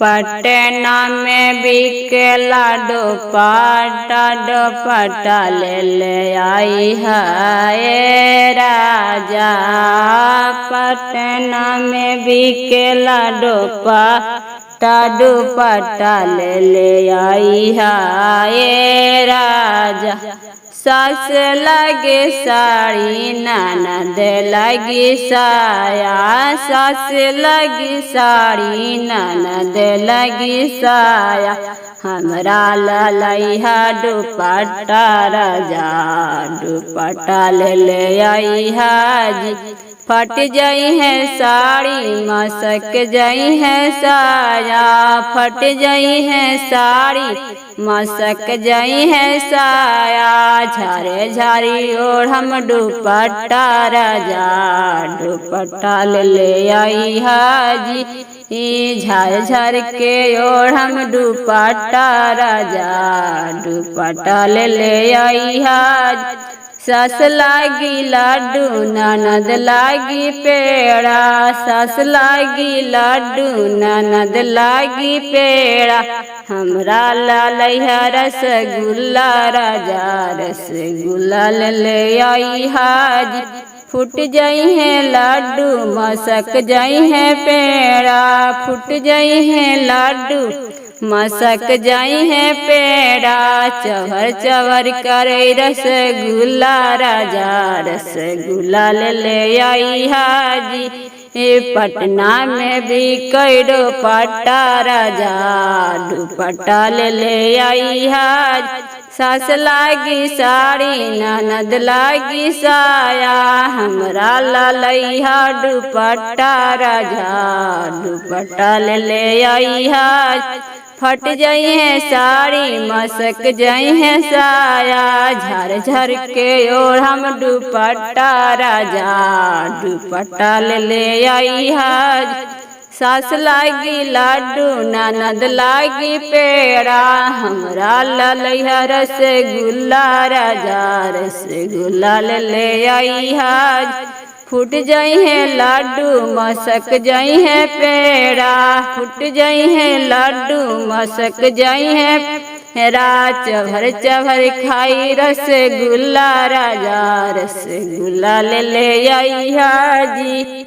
पटना में बिकेला दोपट्टा, दोपट्टा ले ले आई हाय राजा। पटना में बिकेला दोपट्टा, दुपट्टा ले ले आई हाय राजा। सास लगे साड़ी, ननद लगी साया। सास लगी साड़ी, ननद लगी साया। हमरा ललैहा दुपट्टा राजा, दुपट्टा ले ले अइहा जी। फट जाई है साड़ी, मसक जाई है साया। फट जाई है साड़ी, मसक जाई है साया। झारे झारी ओढ़ हम दुपट्टा राजा, दुपट्टा ले ले आई हाजी। झार झार के ओढ़ हम दुपट्टा राजा, दुपट्टा ले ले आई हाजी। सास लागी लाडू, ननद लागी पेड़ा। सास लागी लाडू, ननद लागी पेड़ा। हमरा ललैहा रसगुल्ला राजा, रसगुल्ला ले ले आई हाजी। फूट जाई है लाडू, मसक जाई है पेड़ा। फूट जाई है लाडू, मसक जाई है पेड़ा। चवर चवर करे रसगुल्ला राजा, रसगुल्ला ले ले आई हाजी। ए पटना में भी कैडो पट्टा राजा, दुपट्टा ले ले आई हाजी। सास लागी साड़ी, ननद लागी साया। हमरा ललैहा दुपट्टा राजा, दुपट्टा ले ले आई हाजी। फट जाई है साड़ी, मसक जाई है साया। झर झर के ओढ़ हम दुपट्टा राजा, दुपट्टा ले ले आई हाजी। सास लागी लाडू, ननद लागी पेड़ा। हमरा ललैहा रसगुल्ला राजा, रसगुल्ला ले ले आई हाजी। फूट जाई है लाडू, मसक जाई है पेड़ा। फूट जाई है लाडू, मसक जाई है रात। चभर चभर खाई रसगुल्ला राजा, रसगुल्ला ले ले आई हाजी।